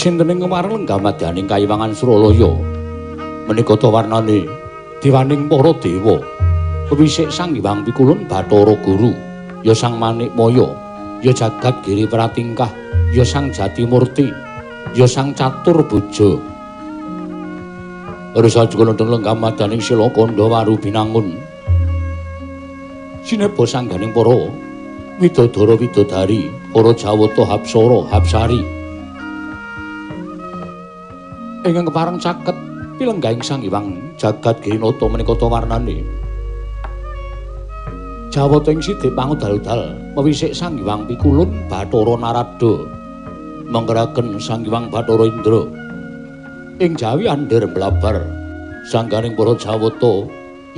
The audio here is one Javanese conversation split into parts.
Sinten ing kemareng lenggah madyaning kayiwangan Suralaya menika ta warnane dewaning para dewa wisik Sang Hyang Pikulun Bathara Guru ya Sang Manikmaya ya Jagat Giri Pratingkah ya Sang Jatimurti ya Sang Catur Boja. Resa juga nonton lenggah madyaning sila kandha waru binangun sineba sangganing para widodara widodari para jawata hapsara hapsari ingkang kepareng caket pilenggahing Sang Hyang Jagat Girinata menika ta warnane jawata ing sidik pangudal-udal mewisik Sang Hyang Pikulun Bathara Narada manggeraken Sang Hyang Bathara Indra ing jawi andher blabar sangganing para jawata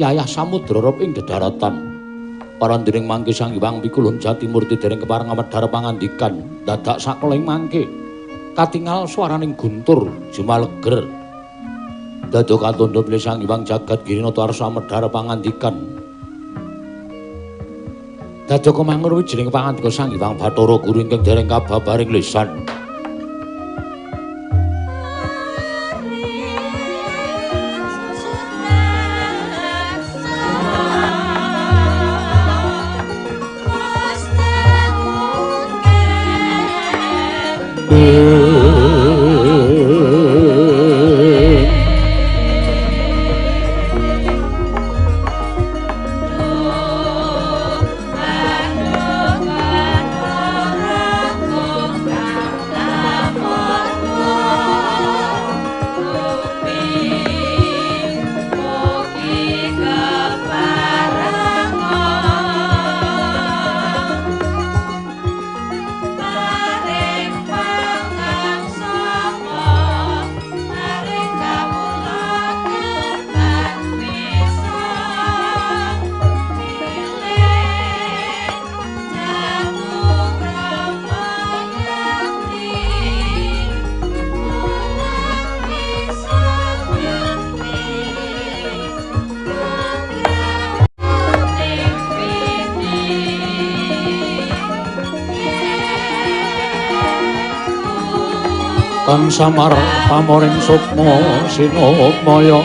yayah samudra rep ing dedaratan parandiring mangke Sang Hyang Pikulun Jatimurti dereng kepareng amedhar pangandikan dadak sakeling mangke katingal swaraning guntur jumaleger dados katandha bilih Sang Hyang Jagat Girinata arsa medhar pangandikan dados kemangur wijining pangandika Sang Hyang Bathara Guru ingkang dereng kababaring lisan. Kang samar pamoring sukma sinukmaya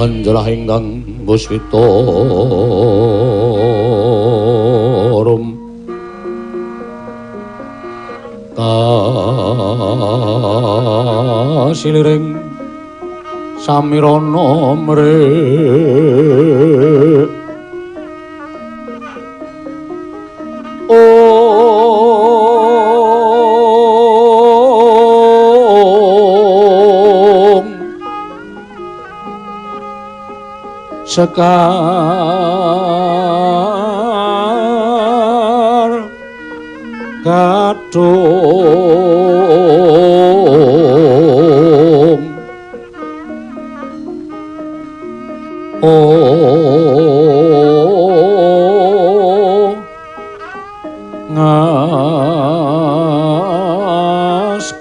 Anjlah ingkang muswita rum kasiliring samirana mrik Sekar Gadung oh ngas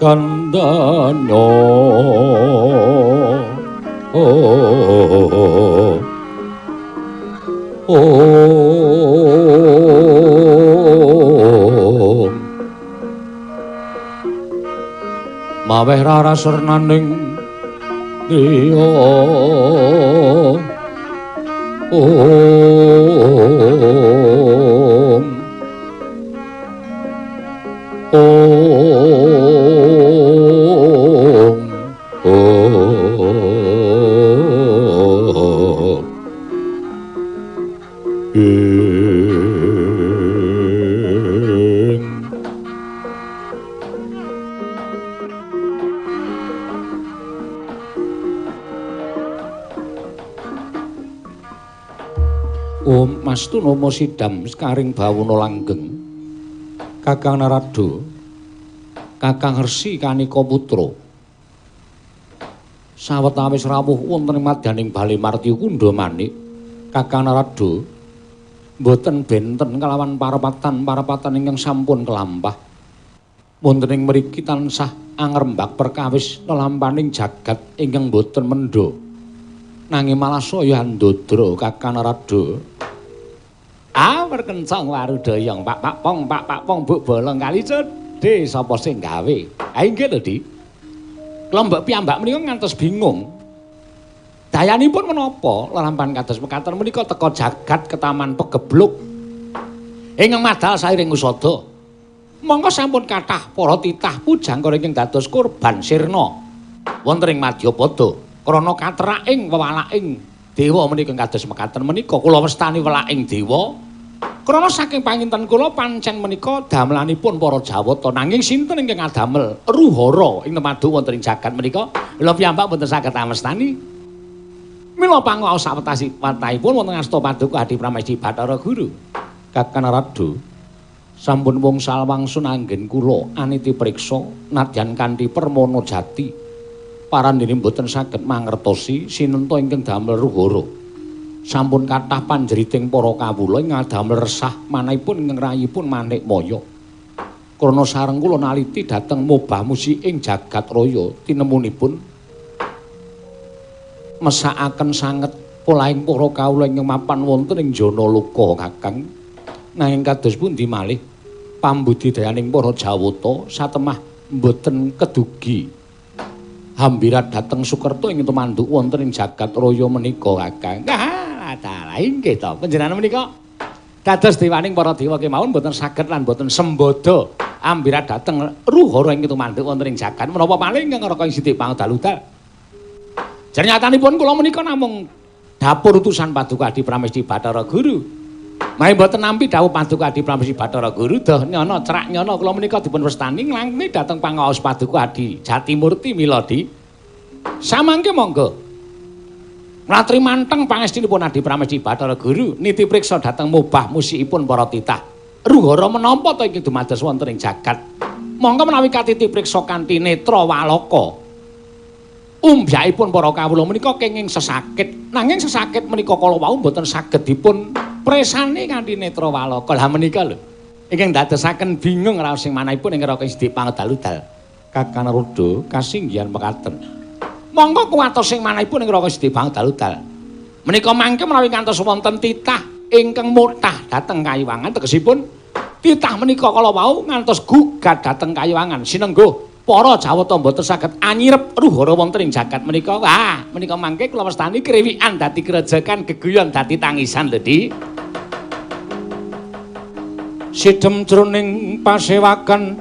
kandhana oh oh maweh rara sernaning driya om om om Om Mastu Nomo Sidam Sekaring Bawono Langgeng Kakang Narada Kakang Resi Kanika Putra sawetawis rawuh wonten ing madyaning bale Martya Kundha Manik Kakang Narada mboten benten kalawan parapatan-parapatan ingkang sampun kelampah wonten ing mriki tansah angrembak perkawis lelampaning jagat ingkang mboten mendha nanging malah saya andodra Kakang Narada. Ah perkencang warudayang pak pak pong pak pak pong buk bolong kali cedhe sapa sing gawe. Ha inggih lho Di. Klombok piyambak menika ngantos bingung. Dayanipun menapa lelampahan kados mekaten menika teka jagat ketaman pegebluk ingkang madal sairing usada. Monggo sampun kathah para titah pujangkara ingkang dados korban sirna wonten ing Madyapada. Krana kateraking wewalaking dewa menika kados mekaten menika kula wastani welaking dewa krana saking panginten kula pancen menika damelanipun para Jawata nanging sinten ingkang ngadamel ruhara ing temadu wonten ing jagat menika kula piyambak mboten saged amestani mila pangaos sawetasi watahipun wonten asta paduka Adi Pramesti Bathara Guru. Kakang Narada sampun wngsal wangsun anggen kula aniti priksa nadyan kanthi permana jati parandene mboten saged mangertosi sinenta ingkang damel ruhara. Sampun kathah panjeriting para kawula ing ngadamel resah manahipun ingkang rayipun Manik Maya. Krana sareng kula naliti dhateng mobah musi ing jagat raya tinemunipun mesakaken sanget polahing para kawula ingkang mapan wonten ing jana loka Kakang. Nanging kados pundi malih pambudidayaning para Jawata satemah mboten kedugi hambirat dhateng Sukerta ing tumanduk wonten ing jagat raya menika Kakang. Ah, dalah inggih to. Panjenengan menika dados dewaning para dewa kemawon mboten saged lan mboten sembada ambirat dhateng ruhara ing tumanduk wonten ing jagat menapa paling ingkang raka ing sithik pangdaludal. Jernyatanipun kula menika namung dapur utusan Paduka Adi Pramesti Bathara Guru. Menawi mboten nampi dawuh Paduka Adi Pramesti Bathara Guru doh nyana cerak nyana kula menika dipun wastani nglangkmi dhateng pangaos Paduka Adi Jatimurti Miladi. Samangke monggo mlatri manteng pangestinipun Adi Pramesti Bathara Guru niti priksa dhateng mobah musikipun para titah. Ruhara menapa to iki dumados wonten ing jagat? Monggo menawi katiti priksa kanthi netra walaka. Umbyakipun para kawula menika kenging sesakit. Nanging sesakit menika kala wau mboten saged dipun presani kanthi netra walaka. Lah menika lho ingkang ndadosaken bingung raos sing manahipun ing raka sithik pangdaludal. Kakang Narada kasinggihan mekaten. Monggo kuwatos sing manahipun ing raka sithik pangdaludal. Menika mangke menawi ngantos wonten titah ingkang motah dhateng kayiwangan tegesipun titah menika kala wau ngantos gugat dhateng kayiwangan sinengguh para Jawata mboten saged anyirep ruhara wonten ing jagat menika. Wah, menika mangke kula wastani kriwikan dadi krejekan, geguyon dadi tangisan lho, Di. Sidem jroning pasewakan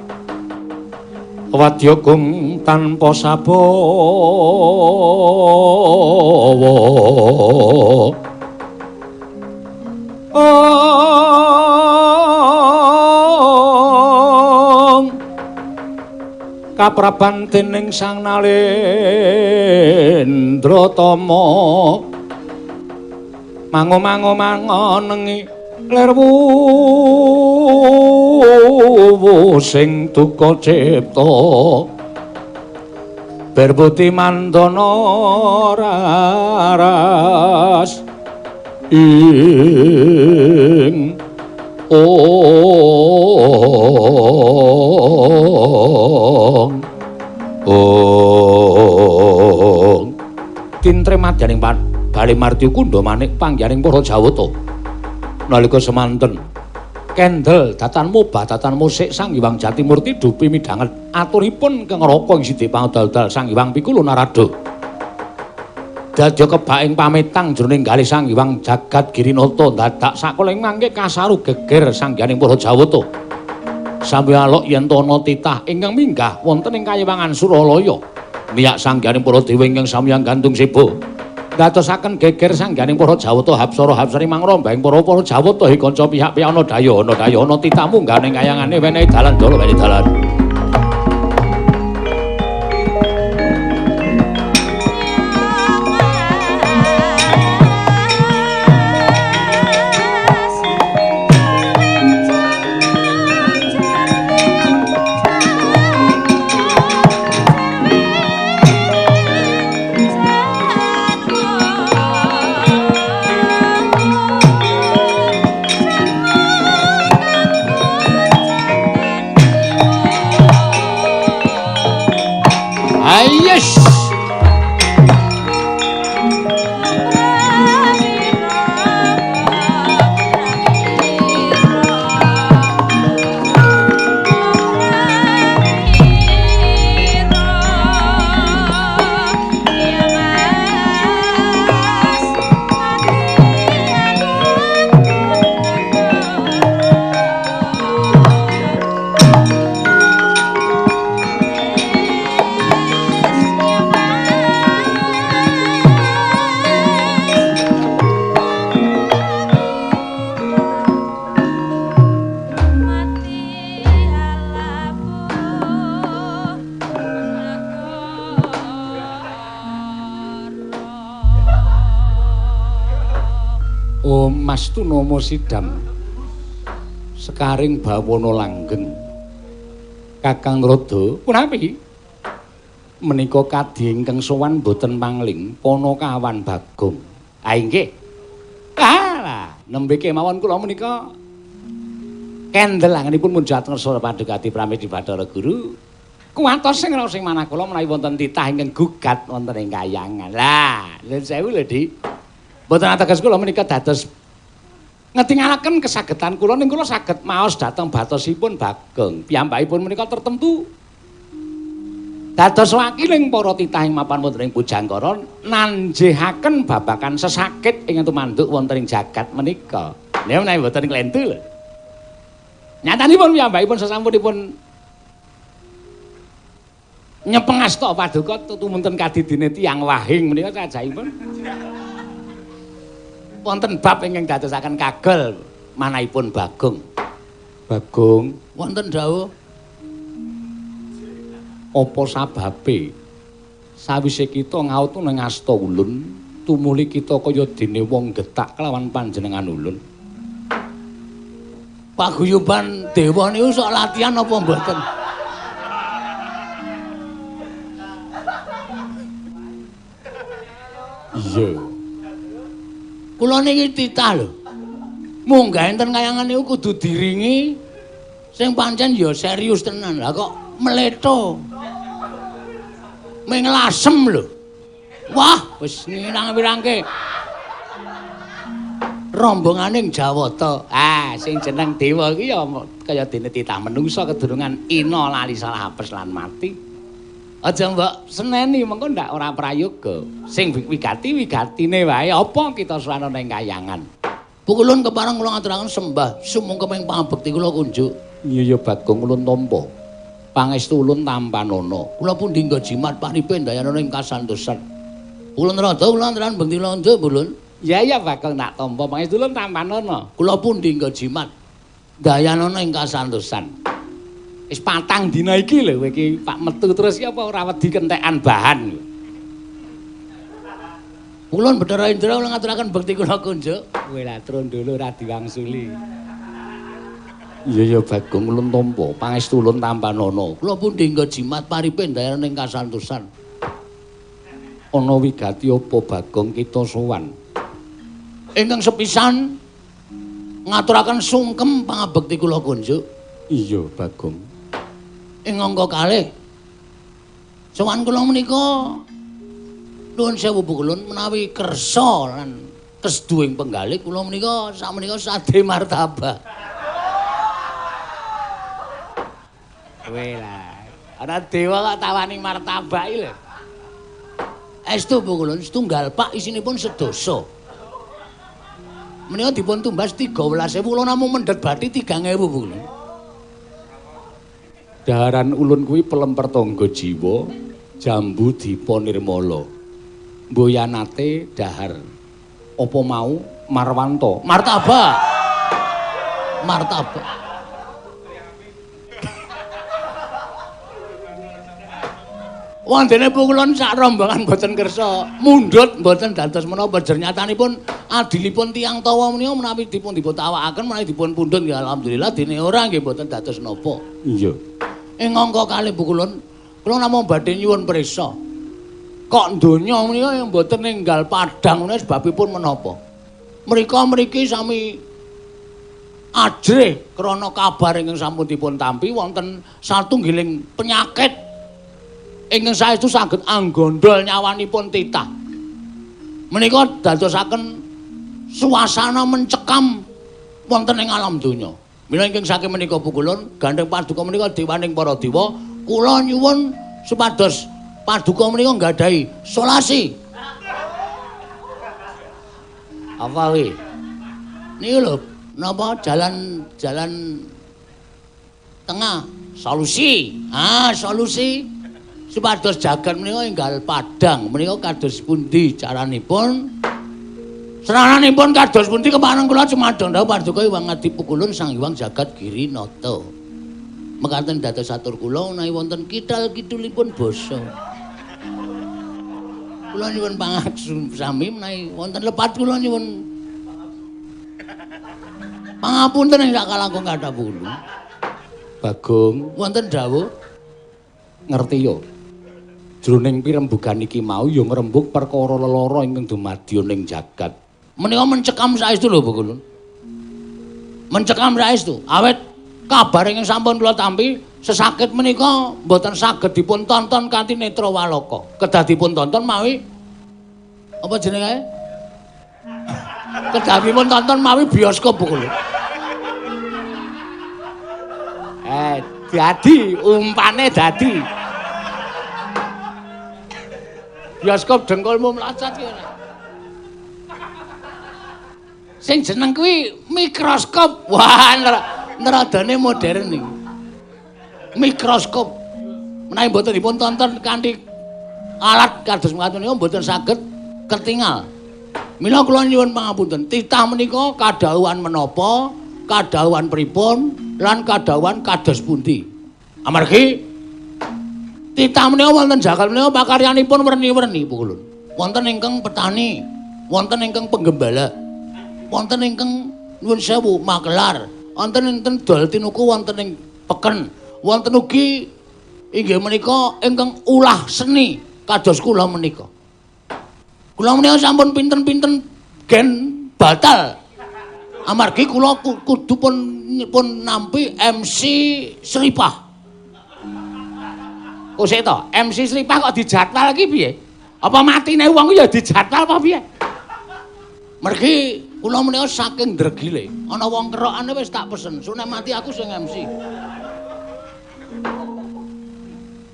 wadya gung tanpa sabawa. Kapraban dening Sang Nalendra Tama mango-mango mangonengi lir Sing duka cipta berbuti mandana raras ing ong ong tintre madyaning bali marti kundha manik panggihaning para Jawata nalika semanten kendel datan mobah datan musik Sang Hyang Jatimurti dupi midhanget aturipun kengraka ing sidi pangdal-dal Sang Hyang Pikulu Narada dadya kebak ing pametang jroning galih Sang Hyang Jagat Girinata dadak sakoling mangke kasaru geger sangganing para Jawata sampe alok yen ana titah ingkang minggah wonten ing kayiwangan Suralaya miyak sangganing para dewa ingkang samyang gantung seba dadosaken geger sangganing para Jawata hapsara hapsari mangromba ing para Jawata he kanca pihak-pihak ana daya ana daya ana titamu nggane kayangane wenehi dalan dala wenehi dalan. Mas Tunomo Sidam sekaring bawana langgeng Kakang Rada punapi menika kadhi ingkang sowan boten pangling Panakawan Bagong. Ah inggih. Alah nembe kemawon kula menika kendel angenipun munjat ngersa padukati pramedi Bathara Guru kuwatos sing raos sing manah kula menawi wonten titah ingkang gugat wonten ing kayangan. Lah nuwun sewu lho Dik. Mboten ateges kula menika dados ngetingalaken kesagetan kula ning kula saged maos dhateng batosipun Bagong. Piyambakipun menika tertentu dados wakiling para titah ing mapan wonten ing Pujangkara nanjehaken babagan sesakit ingkang tumanduk wonten ing jagat menika. Nek menawi mboten klentu lho. Nyatanipun piyambakipun sasampunipun nyepengasta paduka tumunten kadidine tiyang wahing menika sajaipun wonten bab ingkang dadosaken kagel manahipun Bagong. Bagong wonten dawuh apa sababe sawise kita ngaut nang asta ulun tumuli kita kaya dene wong getak kelawan panjenengan ulun. Paguyuban dewa niku sok latihan apa mboten? Iya. Kula niki titah lho. Munggah enten kayangan niku kudu diringi sing pancen ya serius tenan. Lah kok mletho. Ming lasem lho. Wah, wis ngirang-wirangke. Rombonganing Jawata. Ah, sing jeneng dewa iki ya kaya dene titah menungsa kedurungan ina lali salah apes lan mati. Aja mbok seneni mengko ndak ora prayoga. Sing wigati wigatine wae apa kita suwana ning kayangan. Pukulun kepareng kula ngaturaken sembah sumungkem ing pangabekti kula kunjuk. Iya ya Bagong ulun tampa. Pangestu ulun tampanana. Kula pundi nggo jimat panipe ndayanana ing kasantosan. Ulun rada kula ngaturaken bekti kula nduk ulun. Iya ya Bagong tak tampa pangestu ulun tampanana. Kula pundi nggo jimat ndayanana ing kasantosan. Wis patang dina iki lho kowe iki Pak metu terus iki apa ora wedi kentekan bahan. Ulun Bathara Indra kula ngaturaken bekti kula kunjuk. Kowe lah trondolo ora diwangsuli. Iya ya Bagong ulun tampa, pangestu ulun tampanana. Kula pundi nggo jimat paripe ndayan ing kasantosan. Ana wigati apa Bagong kita sowan? Ingkang sepisan ngaturaken sungkem pangabekti kula kunjuk. Iya Bagong. Ing angka kalih sowan kula menika nuwun sewu pukulun menawi kersa lan kesduing penggalih kula menika sakmenika sade martabak. Kowe lah, ana dewa kok tawani martabak iki lho. Estu pukulun setunggal pak isinipun sedasa. Menika dipun tumbas 13.000 kula namung mendhet bathi 3.000 pukulun. Daharan ulun kuwi pelemper tangga jiwa, jambu dipa nirmala. Mboyanate dahar. Apa mau Marwanto? Martabak. Martabak. Wondene pukulun sak rombongan mboten kersa mundhut mboten dados menapa jernyatanipun adilipun tiyang tawa menika menawi dipun dipun tawakaken menawi dipun pundhut nggih alhamdulillah dene ora nggih mboten dados napa. Iya. Ing angka kalih pukulun kula namung badhe nyuwun prisa. Kok donya menika mboten ninggal padhang menika sebabipun menapa? Mrika mriki sami ajrih krana kabar ingkang sampun dipun tampi wonten satunggiling penyakit ingkang saestu saged anggondol nyawanipun titah. Menika dadosaken suasana mencekam wonten ing alam donya. Mila ingkang saking menika pukulun gandheng paduka menika dewaning para dewa, kula nyuwun supados paduka menika nggadahi solasi. Apa kuwi? Niku lho, napa jalan-jalan tengah solusi. Ah, solusi supados jagat menika enggal padhang menika kados pundi caranipun? Serananipun kados pundi kepareng kula cumadong dawuh paduka Hyang Adi Pukulun Sang Hyang Jagat Girinata. Mekaten dados atur kula menawi wonten kidal kidulipun basa. Kula nyuwun pangaksami menawi wonten lepat kula nyuwun pangapunten ing sak kalangkung kathah pukulun. Bagong wonten dawuh ngerti yo. Jroning pirembugan iki mau ya ngrembug perkara lelara ingkang dumadya ning jagat. Menika mencekam saestu lho Pukulun. Mencekam saestu. Awit kabar ingkang sampun kula tampi sesakit menika mboten saged dipun tonton kanthi netra walaka. Kedah dipun tonton mawi apa jenenge? Kedah dipun tonton mawi bioskop Pukulun. Dadi umpane dadi. Bioskop dengkulmu mlacet ki. Sing jeneng kuwi mikroskop. Wah, neradane modern iki. Mikroskop. Menawi mboten dipun tonton kanthi alat kados mekaten menika mboten saged ketingal. Mila kula nyuwun pangapunten, titah menika kadhawuhan menapa, kadhawuhan pripun, lan kadhawuhan kados pundi. Amargi titah menika wonten jagat menika pakaryanipun werni-werni pukulun. Wonten ingkang petani, wonten ingkang penggembala, wonten ingkang nuwun sewu makelar, wonten ingkang dol tinuku wonten ing peken, wonten ugi inggih menika ingkang ulah seni kados kula menika. Kula menika sampun pinten-pinten gen batal. Amargi kula kudu pun nampi MC Sripah. Kok sik to, MC Sripah kok dijadwal iki piye? Apa matine wong ya dijadwal apa piye? Mergi kula menika saking dregile, ana wong kerokane wis tak pesen, sune mati aku sing MC.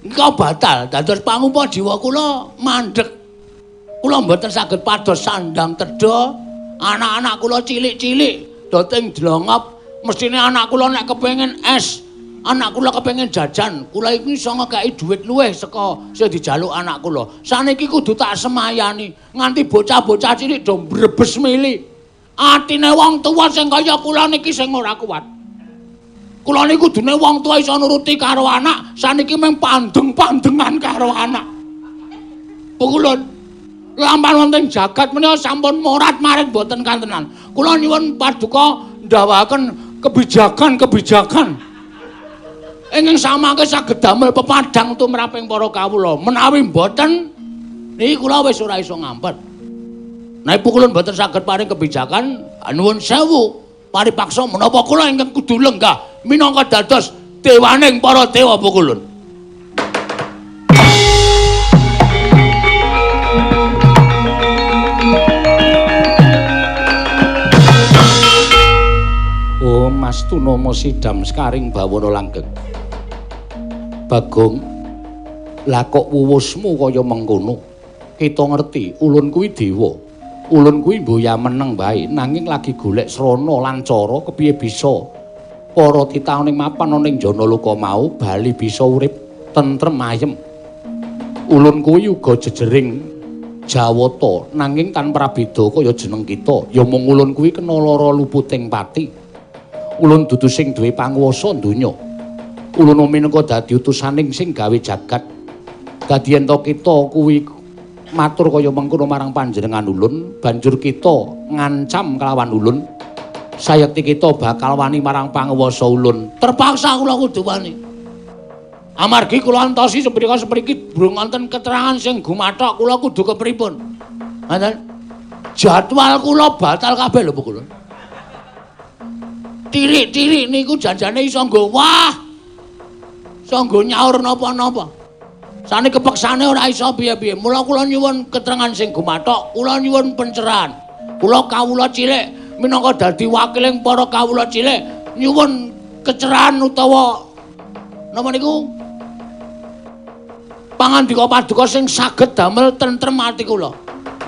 Engko batal, dados pangupa jiwa kula mandheg. Kula mboten saged pados sandang tedha, anak-anak kula cilik-cilik doting dlongop, mestine anak kula nek kepengin es, anak kula kepengin jajan, kula iki iso ngekeki dhuwit luwih saka sing dijaluk anak kula. Saniki kudu tak semayani, nganti bocah-bocah cilik do mbrebes mili. Atine wong tuwa sing kaya kula niki sing ora kuat. Kula niku kudune wong tuwa iso nuruti karo anak, saniki mung pandeng-pandengan karo anak. Pukulun lampahan wonten jagat menika sampun morat-marit mboten kantenan. Kula nyuwun paduka ndhawuhaken Kebijakan-kebijakan ingkang samangke saged damel pepadhang tumraping para kawula. Menawi mboten niki kula wis ora iso ngampet. Nek pukulun mboten saged paring kebijakan, nuwun sewu, paripaksa menapa kula ingkang kudu lenggah minangka dados dewaning para dewa pukulun. Oh, Mas Tunama sidam sekaring bawana langgeng. Bagong, lah kok wuwusmu kaya mengkono? Kita ngerti ulun kuwi dewa. Ulun kuwi mboya meneng wae, nanging lagi golek srana lan cara kepiye bisa para titah ning mapan ana ing Janaloka mau bali bisa urip tentrem ayem. Ulun kuwi uga jejering Jawata, nanging tanpa prabeda kaya jeneng kita, ya mung ulun kuwi kena lara luputing pati. Ulun dudu sing duwe panguwasa donya. Ulun minangka dadi utusaning sing gawe jagat. Dadi yen to kita kuwi matur kaya mengkono marang panjenengan ulun, banjur kita ngancam kelawan ulun, sayekti kita bakal wani marang panguwasa ulun. Terpaksa kula kudu wani. Amargi kula antosi seprika-sepriki durung wonten keterangan sing gumathok, kula kudu kepripun. Ngoten. Jadwal kula batal kabeh lho kula. Tirik-tirik niku janjane iso nggo wah. Iso nggo nyaur napa-napa. Sane kepeksane ora iso piye-piye. Mula kula nyuwun keterangan sing gumathok, kula nyuwun pencerahan. Kula kawula cilik minangka dadi wakiling para kawula cilik nyuwun kecerahan utawa napa niku? Pangandika paduka sing saged damel tentrem ati kula.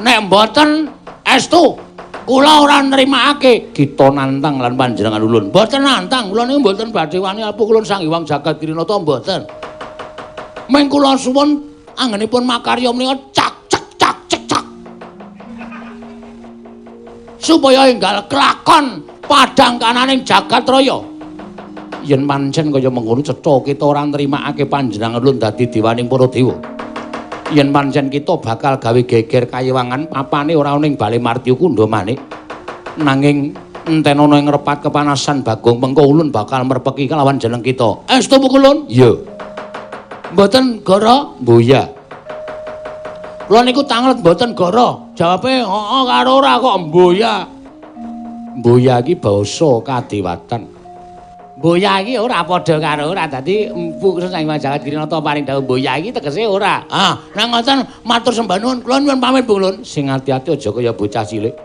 Nek mboten estu kula ora nrimakake. Kita nantang lan panjenengan ulun. Mboten nantang, kula niku mboten badhe wani apa kula Sang Hyang Jagat Kirinata mboten. Ming kula suwun anggenipun makarya menika cak cek cak cek cak. Supaya enggal kelakon padhang kananing jagat raya. Yen pancen kaya mengkono cetha kita ora nrimakake panjenengan ulun dadi dewaning para dewa. Yen pancen kita bakal gawe geger kayewangan papane ora ana ing Bale Martya Kundha manik. Nanging enten ana ing repat kepanasan Bagong mengko ulun bakal merpeki kelawan jeneng kita. Estu pukulun? Iya. Mboten goro? Mboya. Kula niku tanglet mboten goro. Jawabe heeh karo ora kok mboya. Mboya iki basa kadewatan. Mboya iki ora padha karo ora. Dadi empu Sang Hyang Jagat Kirinata paring dawuh mboya iki tegese ora. Ah, nek ngoten matur sembah nuwun, kula nyuwun pamit Bu Ulun. Sing ati-ati aja kaya bocah cilik.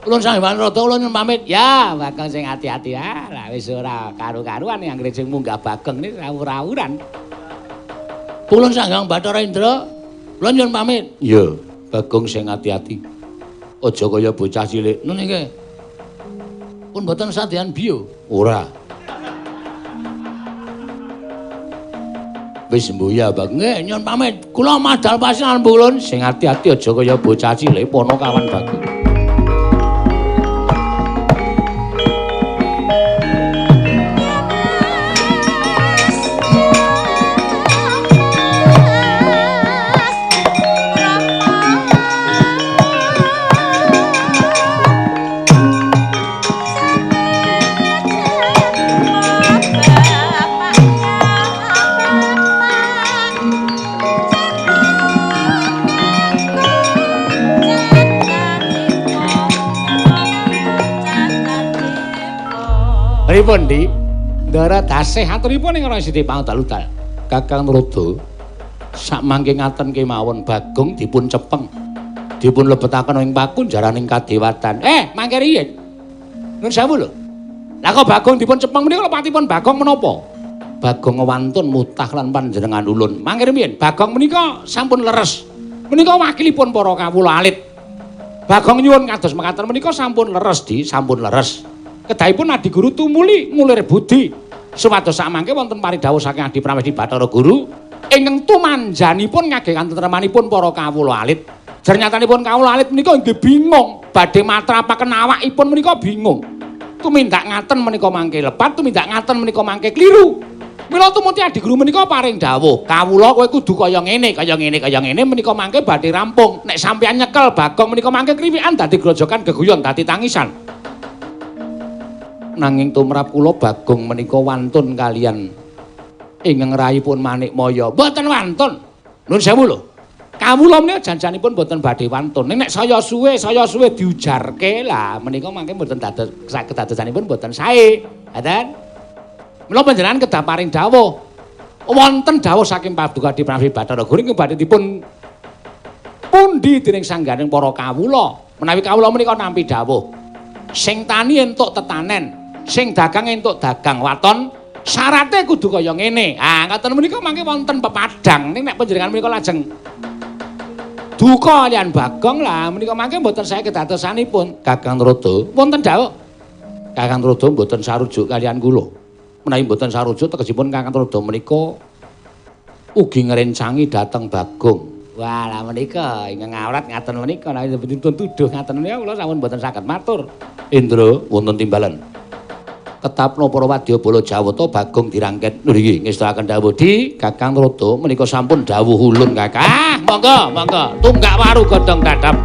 Ulun Sang Hyang Rada kula nyuwun pamit. Ya, Bagong sing ati-ati. Ah, lah wis ora karu-karuan anggere sing munggah Bagong niki rawur-rawuran. Ulun Sang Hyang Bathara Indra, kula nyuwun pamit. Iya, Bagong sing ati-ati. Aja kaya bocah cilik. Nun iki. Pun mboten sadean biyo. Ora. Wis mboya, Bang. Nggih, nyuwun pamit. Kula madal pasinan Ulun. Sing ati-ati aja kaya bocah cilik ponokawan Bagong. Pripun, Dik? Ndara dasih aturipun ing Resi Pangdalu-dal. Kakang Narada, sakmangke ngaten kemawon Bagong dipun cepeng. Dipun lebetaken ing pakunjaraning kadewatan. Mangke riyin. Nuwun sewu lho. Lah kok Bagong dipun cepeng menika lepatipun Bagong menapa? Bagong wantun mutah lan panjenengan ulun. Mangke riyin Bagong menika sampun leres. Menika wakilipun para kawula alit. Bagong nyuwun kados mekaten menika sampun leres, Di, sampun leres. Kedahipun Adi Guru tumuli ngulir budi supados samangke wonten paridhawuh saking Adi Pramesti Bathara Guru ingkang tumanjanipun ngagem katentremanipun para kawula alit. Jernyatanipun kawula alit menika nggih bingung, badhe matrapaken awakipun menika bingung. Tumindak ngaten menika mangke lepat, tumindak ngaten menika mangke kliru. Mila tumuti Adi Guru menika paring dawuh, kawula kowe kudu kaya ngene, kaya ngene, kaya ngene menika mangke badhe rampung. Nek sampeyan nyekel Bagong menika mangke kriwikan dadi grojogan geguyon dadi tangisan. Nanging tumrap kula Bagong menika wantun kalian ingkang rayipun Manikmaya. Mboten wantun. Nuwun sewu lho. Kawula menika janjanipun mboten badhe wantun. Ning nek saya suwe diujarke lah menika mangke mboten dados kedadosanipun mboten sae. Ngaten. Mila panjenengan kedah paring dawuh. Wonten dawuh saking Paduka Prabi Bathara Guru ingkang badhe dipun pundi dening sangganing para kawula. Menawi kawula menika nampi dawuh. Sing tani entuk tetanen, sing dagang entuk dagang waton, syarate kudu kaya ngene. Ah, ngaten menika mangke wonten pepadang. Ning nek panjenengan menika lajeng duka kalian Bagong lah menika mangke mboten sae kedadosanipun. Kakang Trada, wonten dawuh. Kakang Trada mboten sarujuk kalian kula. Menawi mboten sarujuk tegesipun Kakang Trada menika ugi ngrencangi dhateng Bagong. Wah, lah menika ingkang awrat ngaten menika nek dipun tuduh ngaten menika kula sampun mboten saged matur. Indra wonten timbalan. Ketapno para wadyabala Jawata Bagong dirangket. Nggih, ngestakaken dawuh di Kakang Trada menika sampun dawuh ulun Kakang. Ah, monggo, monggo. Tunggak waru godhong dadap.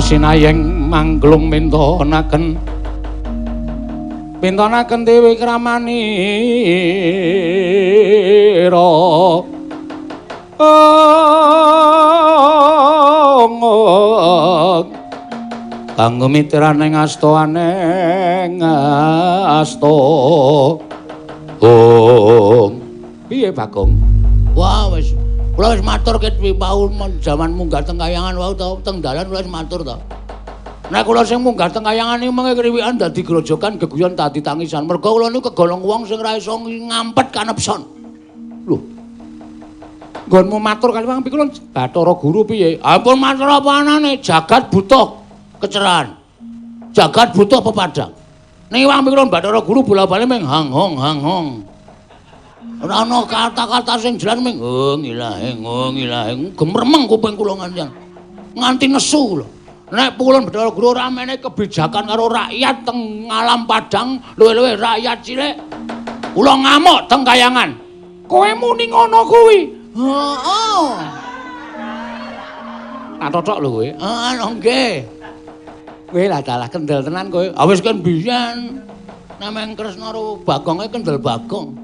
Sinayeng mangglung mintonaken mintonaken dewi kramanira kanggo mitraning asta aneng asta. Ong piye Bagong? Wah wis kula wis matur ket wau jaman munggah teng kayangan wau to teng dalan kula wis matur to. Nek kula sing munggah teng kayangan iki mengke kriwikan dadi grojogan geguyon dadi tangisan. Mergo kula niku kegolong wong sing ora iso ngampet kanepson. Lho. Nggonmu matur kali wong pikul Bathara Guru piye? Ampun matur apa anane, jagat butuh kecerahan. Jagat butuh pepadang. Ning wong pikul Bathara Guru bola-bali ming hang hong hang hong. Ora ana kata-kata sing jelas ming ngilaheng ngilaheng gemremeng kuping kula nganti nganti nesu kula. Nek pulun Bathara Guru ora menehi kebijakan karo rakyat teng alam padang luwih-luwih rakyat cilik. Kula ngamuk teng kayangan. Kowe muni ngono kuwi. Heeh. Tak totok lho kowe. Heeh, nggih. Kowe lah dalah kendel tenan kowe. Ah wis kan biyen nameng Kresna karo Bagonge kendel Bagong.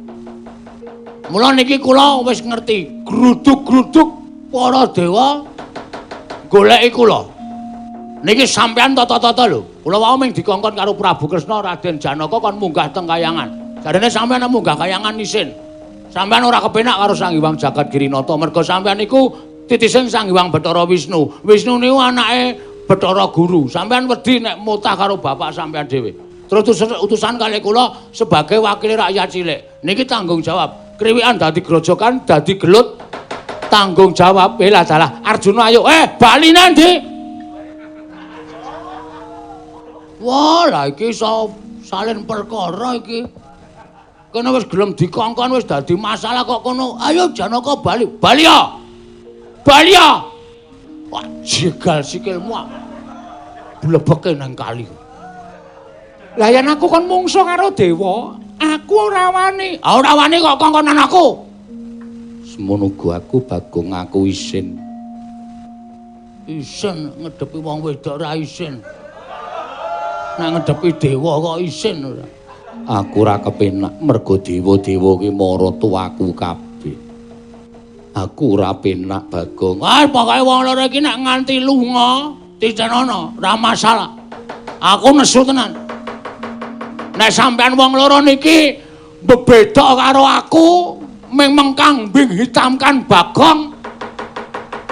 Mula niki kula wis ngerti gruduk-gruduk para dewa goleki kula. Niki sampean tata-tata lho. Kula wau ming dikongkon karo Prabu Kresna Raden Janaka kon munggah teng kayangan. Jarene sampean munggah kayangan isin. Sampean ora kepenak karo Sang Hyang Jagat Girinata mergo sampean niku titising Sang Hyang Bathara Wisnu. Wisnu niku anake Bathara Guru. Sampean wedi nek mutah karo bapak sampean dhewe. Terus utusan kalih kula sebagai wakil rakyat cilik. Niki tanggung jawab. Kriwikan dadi grojokan, dadi gelut, tanggung jawab. Lah dalah Arjuna ayo, bali nandi. Wah, lah iki iso salin perkara iki. Kene wis gelem dikongkon wis dadi masalah kok kono. Ayo Janaka bali. Bali ya. Bali ya. Wah, jegal sikilmu. Blebeke nang kali. Lah yen aku kon mungsuh karo dewa, aku ora wani. Ah ora wani kok kongkonan aku. Semono uga aku Bagong aku isin. Isin ngedepi wong wedok ora isin. Nek ngedepi dewa kok isin ora. Aku ora kepenak mergo dewa-dewa ki mara tuaku kabeh. Aku ora penak Bagong. Ah, pokoke wong loro iki nek nganti lunga titenono, ora masalah. Aku nesu tenan. Nek sampean wong loro niki bebeda karo aku, ming mengkang bing hitamkan Bagong.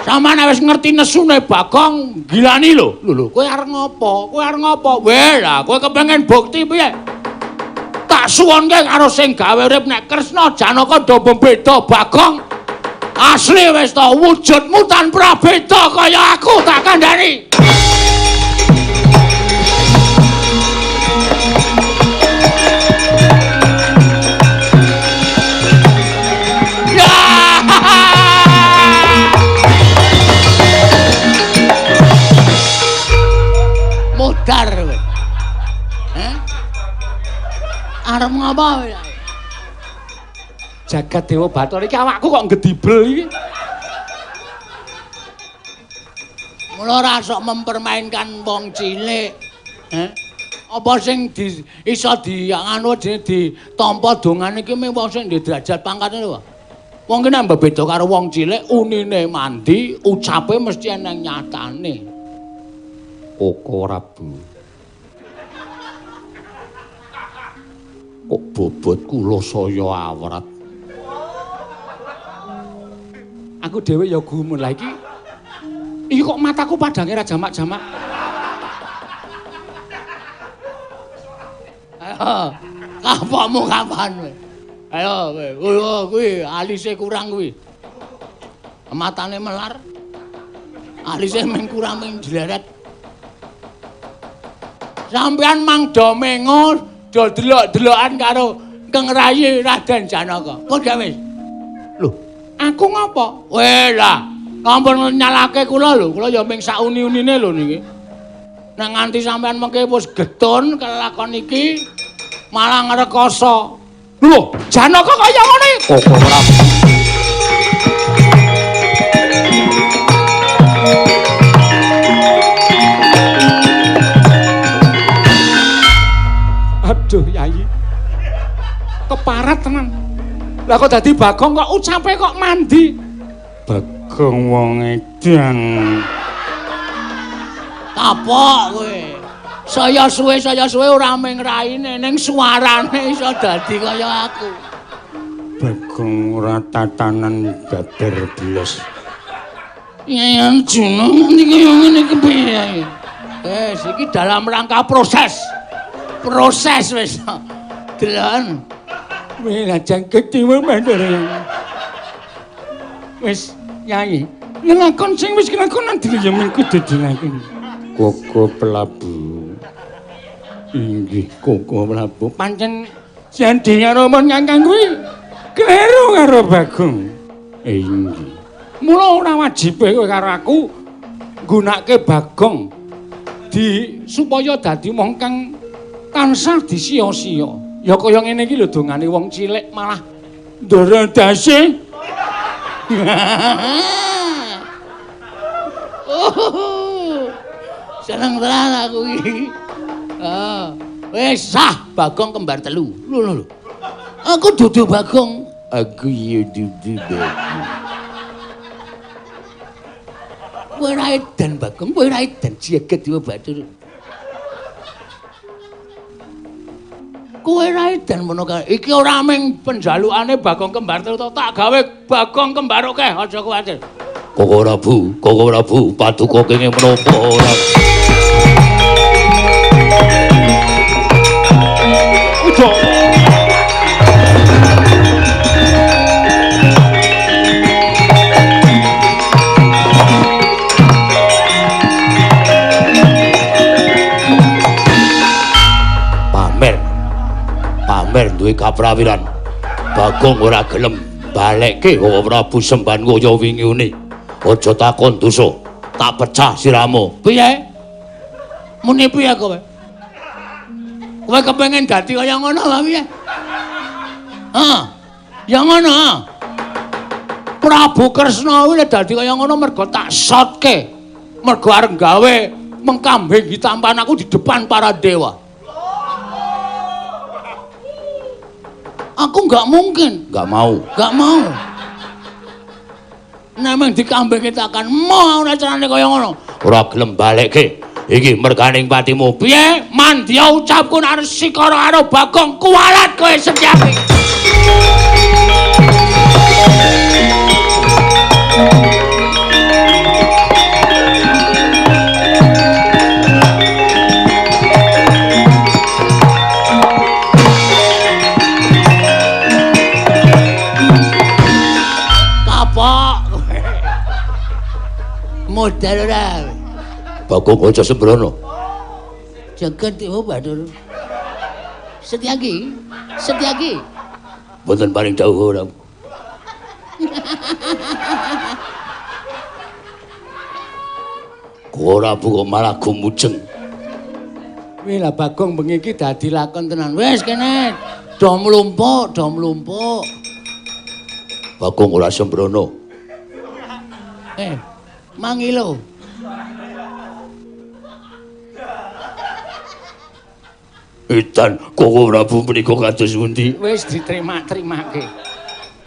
Sampeyan wis ngerti nesune Bagong, gilani lho. Lho lho, kowe arep ngopo? Kowe arep ngopo? Weh, lah kowe kepengin bukti piye? Tak suwunke karo sing gawe urip nek Kresna Janaka do bebeda Bagong. Asli wis to wujudmu tanpa beda kaya aku tak kandhani. Modar kowe. Heh? Arep ngapa kowe? Jagat Dewa Bathara iki awakku kok ngedibel iki. Mula ora sok mempermainkan wong cilik. Heh? Apa sing di, iso di anu jenenge ditampa dongane iki mung wong sing ndek derajat pangkate lho. Wong ki nek beda karo wong cilik unine mandi, ucape mesti eneng nyatane. Koko Prabu. Kok bobot kula saya awrat. Aku dhewe ya gumun lah iki. Iki kok mataku padange ra jamak-jamak. Ayo, kapokmu kapan kowe? Ayo kowe, kuwi alise kurang kuwi. Matane melar. Alise mung kurang mung jleret. Sampeyan mang do mengo do delok-delokan karo Keng Rayi Raden Janaka. Kok gak wis? Lho, aku ngopo? Weh lah, ampun nyalake kula lho, kula ya ming sauni-unine lho niki. Nek nganti sampeyan mengke wis getun kelakon iki malah ngrekoso. Lho, Janaka kaya ngene. Koko Prabu. Aduh, Yayi. Keparat tenan. Lah kok dadi Bagong kok ucape kok mandi. Bagong wong edan. Kapok kowe. Saya suwe ora mung raine ning suarane iso dadi kaya aku. Bagong ora tatanan babar blas. Yayi Arjuna nganti kaya ngene iki piye? Wis iki dalam rangka proses. Proses wis. Delon. Wis jangket dewe mandor. Wis Yayi, nglakon sing wis kelakon nanti ya mung kudu dilakoni. Koko Prabu. Inggih Koko Prabu. Pancen jandi karo kakang kuwi kleru karo Bagong. Inggih. Mula ora wajibe kowe karo aku nggunakake Bagong di supaya dadi wong kang tansah disia-sia. Ya kaya ngene iki lho dongane wong cilik malah ndara dase. Seneng tenan aku iki. Wis sah Bagong kembar telu. Lho lho lho. Aku dudu Bagong. Aku ya dudu Bagong. Kowe ra edan Bagong, kowe ra edan jagat Dewa Bathara. Kowe ra edan ngono kae. Iki ora mung penjalukane Bagong kembar telu to, tak gawe Bagong kembar akeh, aja kuwatir. Koko Prabu, paduka kenging menapa ora? Udah. Pamer duwe kaprawiran. Bagong ora gelem balekke Koko Prabu semban kaya wingi uni. Aja takon dosa, tak pecah siramu. Piye? Muni piye kowe? Kowe kepengin dadi kaya ngono lha piye? Hah? Ya ngono. Prabu Kresna kuwi dadi kaya ngono mergo tak sotke. Mergo arep gawe Mengkambing hitamkan aku di depan para dewa. Aku nggak mungkin, nggak mau, nggak mau. Nameng dikambing hitakan, mau ora carane kaya ngono. Ora gelem balekke. Iki merganing patimu. Piye? Mandya ucapku narsikara karo Bagong kuwalat kowe Setyaki. Kapok. Modal ora. Bagong aja sembrono. Jagat dewa Bathara. Setyaki, Setyaki. Mboten paring dawuh ora. Ora kok malah gumujeng. Wih lah Bagong bengi iki dadi lakon tenan. Wis kene do mlumpuk, do mlumpuk. Bagong ora sembrono. Mangilo. Edan Koko Prabu menika kados pundi? Wis diterima-terimake.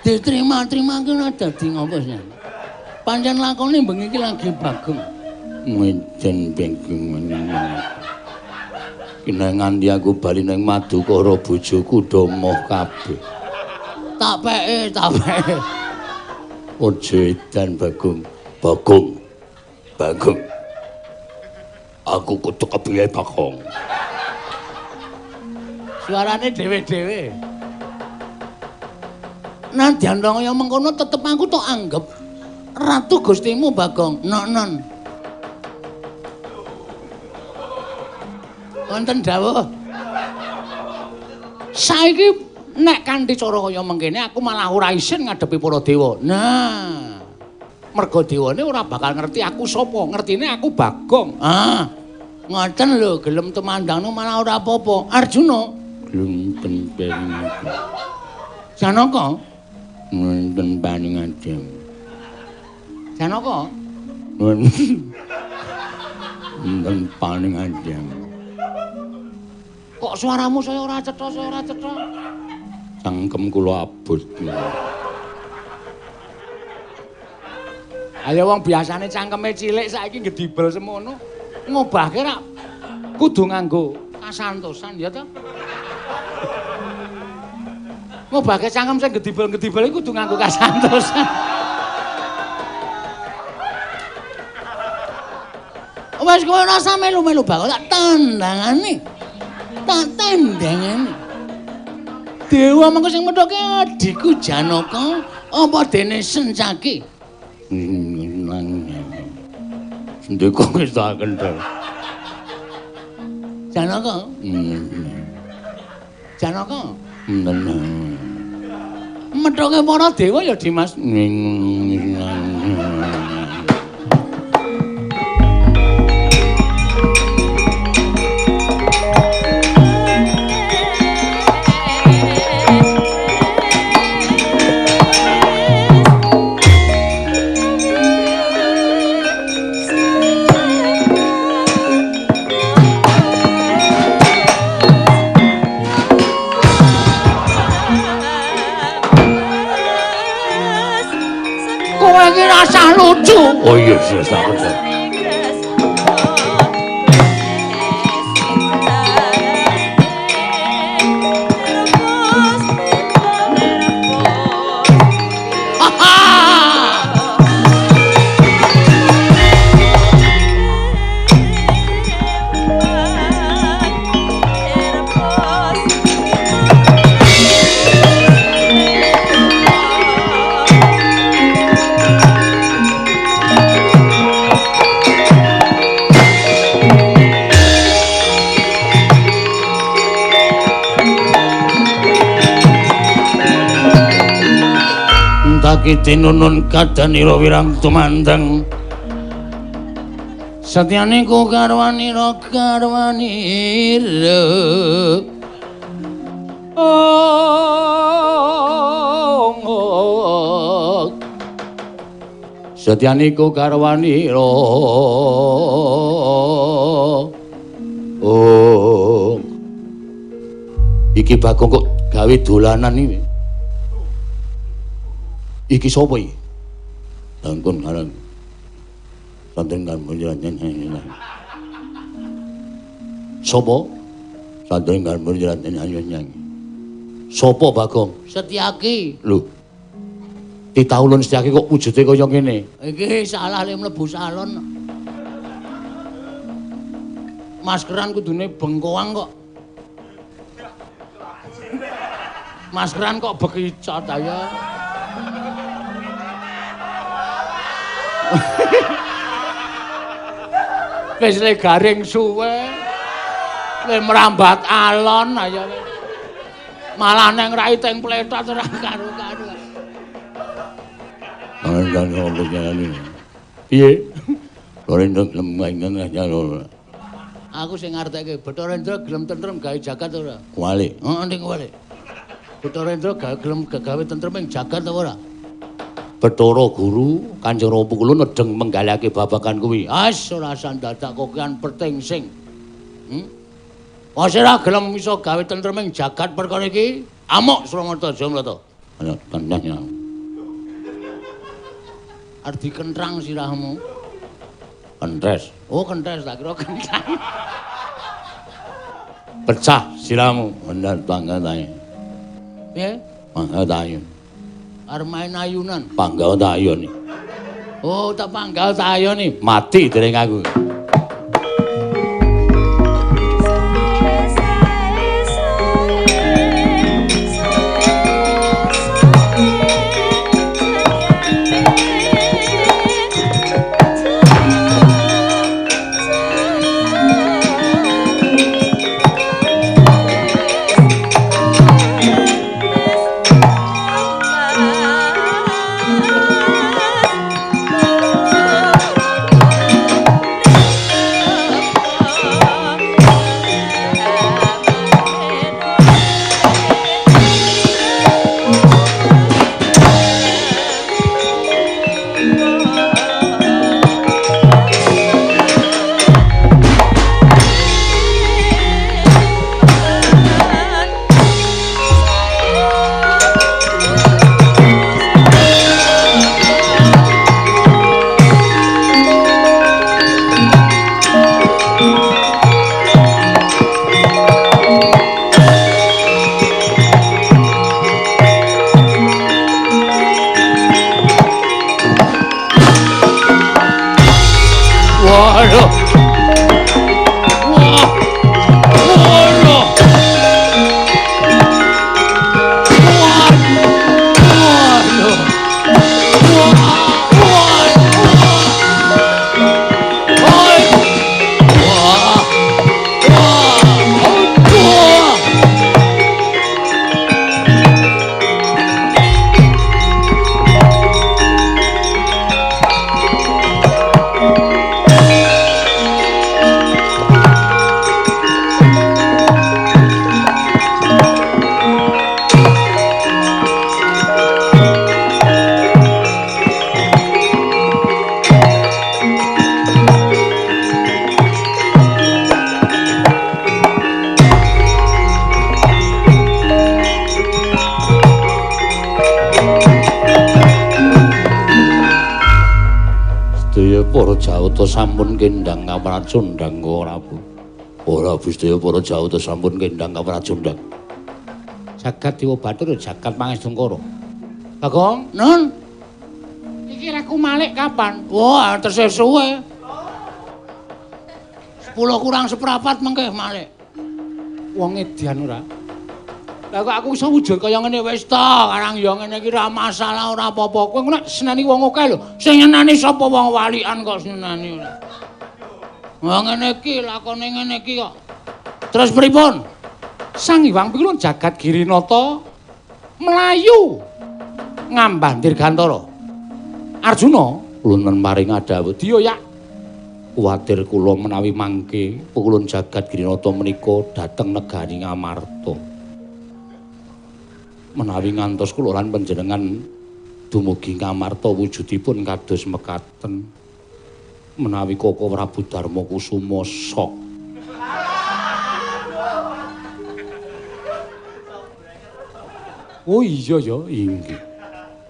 Diterima-terimake ora dadi ngopo sih. Pancen lakone bengi iki lagi Bagong. Menten Bagong menika. Kena nganti aku bali nang Madukara bojoku do moh kabeh. Tak peke, tak peke. Aja edan Bagong. Bagong. Bagong. Aku kudu kepiye Bagong? Suarane dhewe-dhewe. Nadyan kaya mengkono tetep aku tok anggep ratu Gustimu Bagong. Non-non. Wonten dawuh. Saiki nek kanthi cara kaya mengkene aku malah ora isin ngadepi para dewa. Nah, merga dewane ora bakal ngerti aku sapa, ngertine aku Bagong. Ah, ngoten lho, gelem tumandangno malah ora apa-apa. Arjuna gelem paring. Janaka wonten paring. Janaka wonten paring. Kok suaramu saya ora cetha, saya ora cetha. Cangkem kula abot. Ayo wong biasane cangkeme cilik saiki gedibel semono. Ngobahke rak kudu nganggo kasantosan ya to. Ngobahke cangkem sing gedibel-gedibel iku kudu nganggo kasantosan. Wes kowe ora usah melu-melu bakal tak tandangane. Tak tandangane. Dewa mengko sing methoke adhiku Janaka apa dene Sencaki. Sendika wis tak kendhel. Janaka. Janaka. Methoke para dewa ya Dimas. Lucu. Oh iya, iya, iya. Tinunun kadanira wirang tumandang satyane ku garwanira garwanira oh satyane ku garwanira Bagong. Iki Bagong kok gawe dolanan iki. Iki sapa iki? Tangkun karang. Santen kan menjelaskan. Sapa? Santen kan menjelaskan. Sapa Bagong? Setyaki. Lho. Titah ulun Setyaki kok wujude kaya ngene? Iki salah le mlebu salon. Maskeran kudune bengkoang kok. Maskeran kok bekicot ayo. Wis le garing suwe. Le merambat alon ayo. Malah neng rai teng pletot ora karu-karu. Piye? Aku sing ngartekke Bathara Indra gelem tentrem gawe jagat ora? Kuwalik. Heeh, ning kuwalik. Bathara Indra gawe gelem gawe tentrem ing jagat apa ora? Bathara Guru Kanjeng Rama kula nedeng menggalake babagan kuwi. As ora sandadak kokean pertingsing. Wis ora gelem iso gawe tentrem ing jagat perkara iki, amuk Suramarta Jamlata. Ana tandanya. Arep dikentrang sirahmu. Kentes. Oh, kentes tak kira kentrang. Pecah sirahmu. Bener banget ae. Piye? Panggal tayun. Arep main ayunan. Panggal tayun. Oh, tak panggal tayun. Mati dereng aku. Para Jawata sampun kendang kapracundang Prabu. Ora sedaya para Jawata sampun kendang kapracundang. Jagat Dewa Bathara jagat Pangestungkara. Bagong, Nun. Iki reku malik kapan? Wah, tesih suwe. 10 kurang seprapat mengke malik. Wong edian ora? Lah kok aku iso wujud kaya ngene wis ta, karang ya ngene iki ora masalah ora apa-apa. Kowe nek seneni wong akeh lho. Sing nyeneni sapa wong walian kok seneni ora. Wah ngene iki lakone ngene iki kok. Terus pripun? Sang Hyang Pikulun jagat Girinata mlayu ngambah Dirgantara. Arjuna kula paring dawuh diya yak kuwatir kula menawi mangke pukulun jagat Girinata menika dhateng negari Ngamarta. Menawi ngantos kula lan panjenengan dumugi Ngamarta wujudipun kados mekaten. Menawi Koko Prabu Darma Kusuma sok. Oh iya ya, inggih.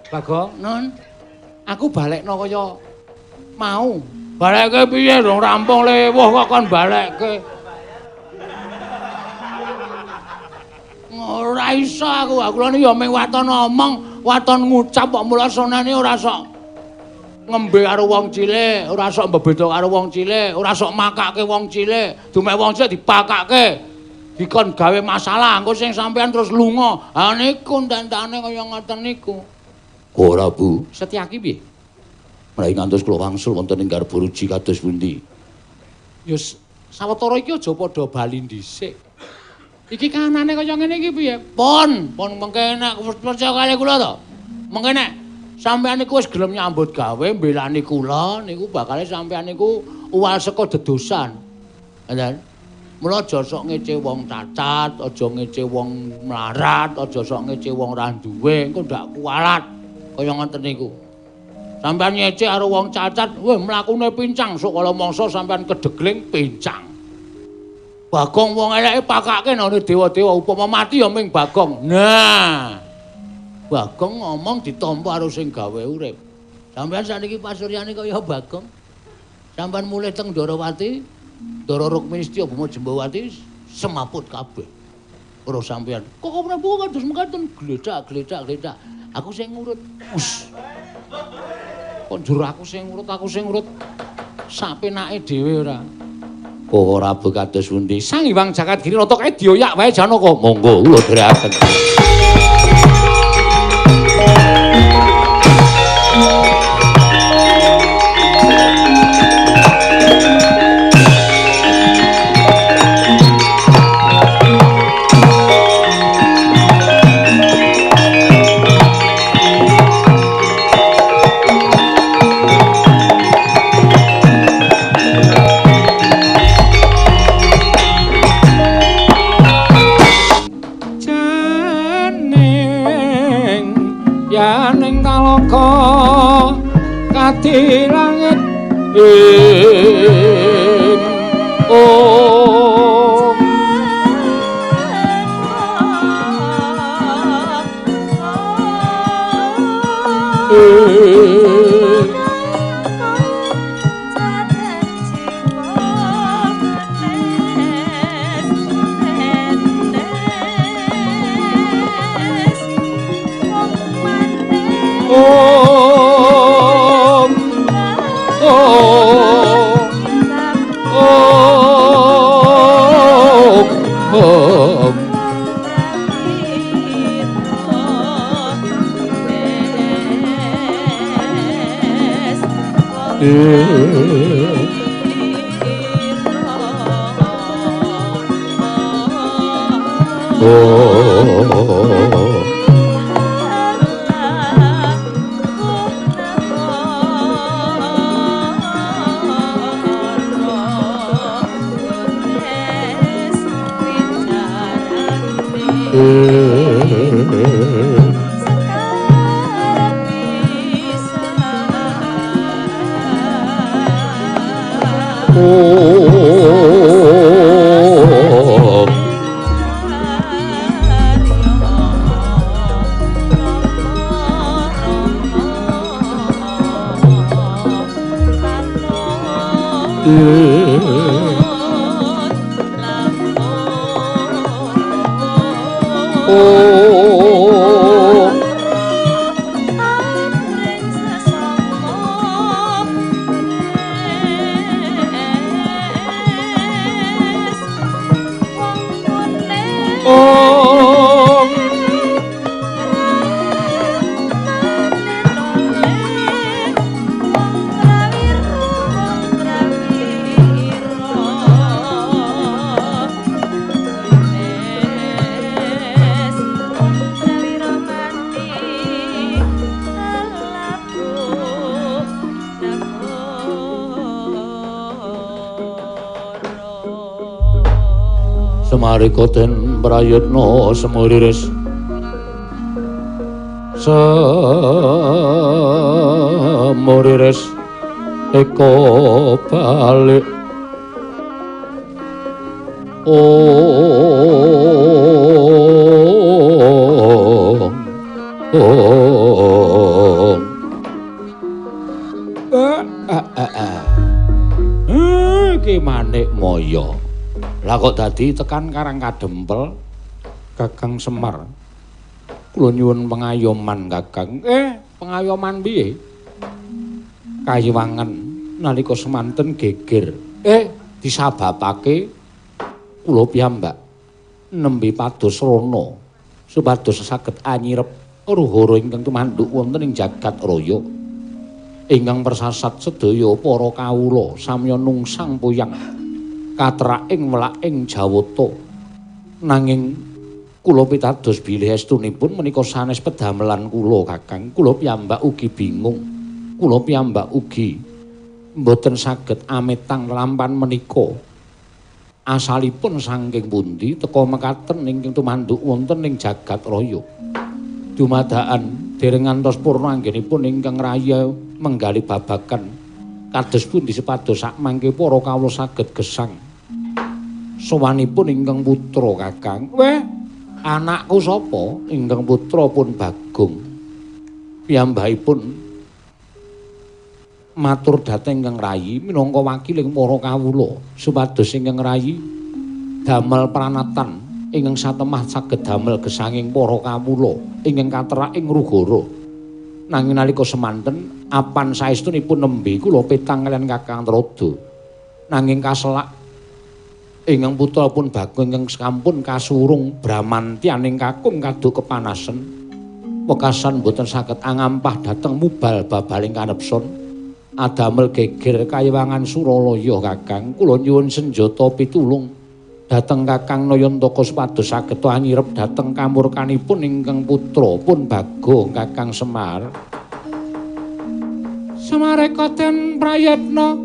Bagong, Nun. Aku balekno kaya mau. Balekke piye dong rampung lewuh kok kon balekke. Ora iso aku, aku lho ya mung waton omong, waton ngucap kok mula sonane ora sok ngembe karo wong cilik, ora sok mbebeda karo wong cilik, ora sok makake wong cilik, dumek wong cilik dipakake. Dikon gawe masalah, engko sing sampean terus lunga. Ha niku ententane kaya ngoten niku. Ora, Bu. Setyaki piye? Menawi ngantos kula wangsul wonten ing Garbaruji kados pundi? Ya sawetara iki aja padha bali dhisik. Iki kahanane kaya ngene iki piye? Pun, pun mengke nek percaya kali kula to. Mengke nek sampean niku wis gelem nyambut gawe mbelani kula niku bakale sampean niku uwal saka dedosan. Ngoten. Mula aja sok ngece wong cacat, aja ngece wong mlarat, aja sok ngece wong ra duwe, engko ndak kualat kaya ngoten niku. Sampeyan ngece karo wong cacat, weh mlakune pincang, sok kala mangsa sampeyan kedegling pincang. Bagong wong eleke pakake nang dewa-dewa, upama mati ya ming Bagong. Nah. Bagong ngomong ditampa karo sing gawe urip. Sampeyan sakniki pasuryane kaya Bagong. Sampeyan mulih teng Ndorowati, Ndara Rukmini Setya Bhuma Jembawati semaput kabeh. Ora sampeyan. Kok Prabu kados mekaten gledak gledak gledak. Aku sing ngurut. Us. Kok njur aku sing ngurut, aku sing ngurut. Sapenake dhewe ora. Kok ora kados pundi? Sang Hyang Jagat Giri Rata kae dioyak wae Janaka. Monggo kula dherekaken. Kadi langit ing om Semarika den prayitna semuriris semuriris eka balik om. Lah kok dadi tekan Karang Kadempel Kakang Semar. Kula nyuwun pengayoman Kakang. Pengayoman piye? Kayiwangan nalika semanten geger. Disababake kula piyambak nembe pados rana supados saged anyirep ruhara ingkang tumanduk wonten ing jagat raya. Ingkang persasat sedaya para kawula samya nungsang puyang katraking welaking Jawata. Nanging kula pitados bilih estunipun menika sanes pedamelan kula Kakang. Kula piyambak ugi bingung. Kula piyambak ugi mboten saged ametang lampan menika. Asalipun saking pundi teka mekaten ingkang tumanduk wonten ing jagat raya. Dumadakan dereng ngantos purna anggenipun ingkang raya menggali babagan kados pundi supados sakmangke para kawula saged gesang sowanipun ingkang putra Kakang. Weh, anakku sapa? Ingkang putra pun Bagong. Piyambakipun matur dhateng ingkang rayi minangka wakiling para kawula supados ingkang rayi damel pranatan ingkang satemah saged damel gesanging para kawula ingkang katerak ing Rugara. Nanging nalika semanten apan saestunipun nembe kula petang kaliyan Kakang Trada. Nanging kaselak ingkang putra pun Bagong ingkang sampun kasurung bramantyaning kakung kaduk kepanasen. Wekasan boten saged angampah dhateng mubal babaling kanepson. Adamel geger kayiwangan Suralaya Kakang. Kula nyuwun senjata pitulung dhateng Kakang Nayantaka supados saged anyirep dhateng kamurkanipun ingkang putra pun Bagong Kakang Semar. Semareka den prayitna